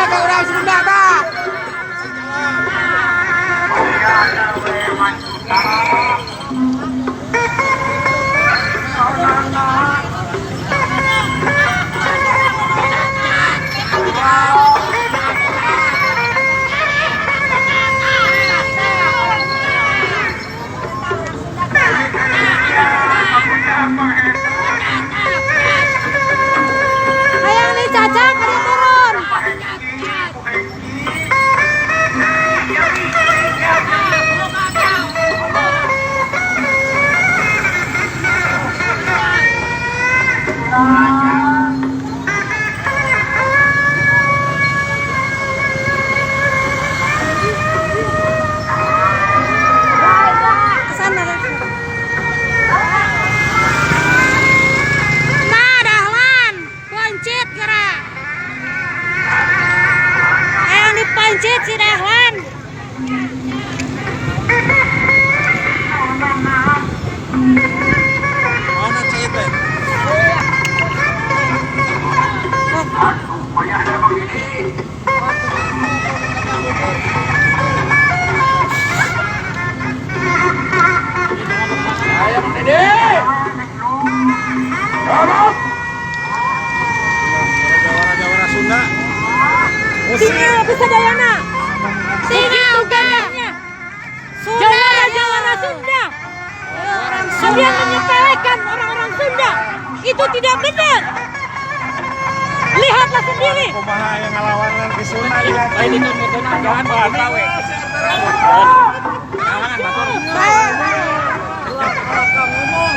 ka urang Sunda tah. Hayang nih cacak ada turun. Kesana. Nah, Dahlan, pancit gerak. Hayang dipancit si Dahlan. Mana cai teh? Ayo Dede. Jawara-jawara Sunda. Tinggal bisa dayana. Tinggal gayanya. Jawara-jawara Sunda. Orang Kalian menyepelekan orang-orang Sunda. Itu tidak benar. Lihatlah sendiri. Kumaha yang ngalawanan di Sunda ya. Lain itu jangan bawa we. Jangan batur. Ngomong.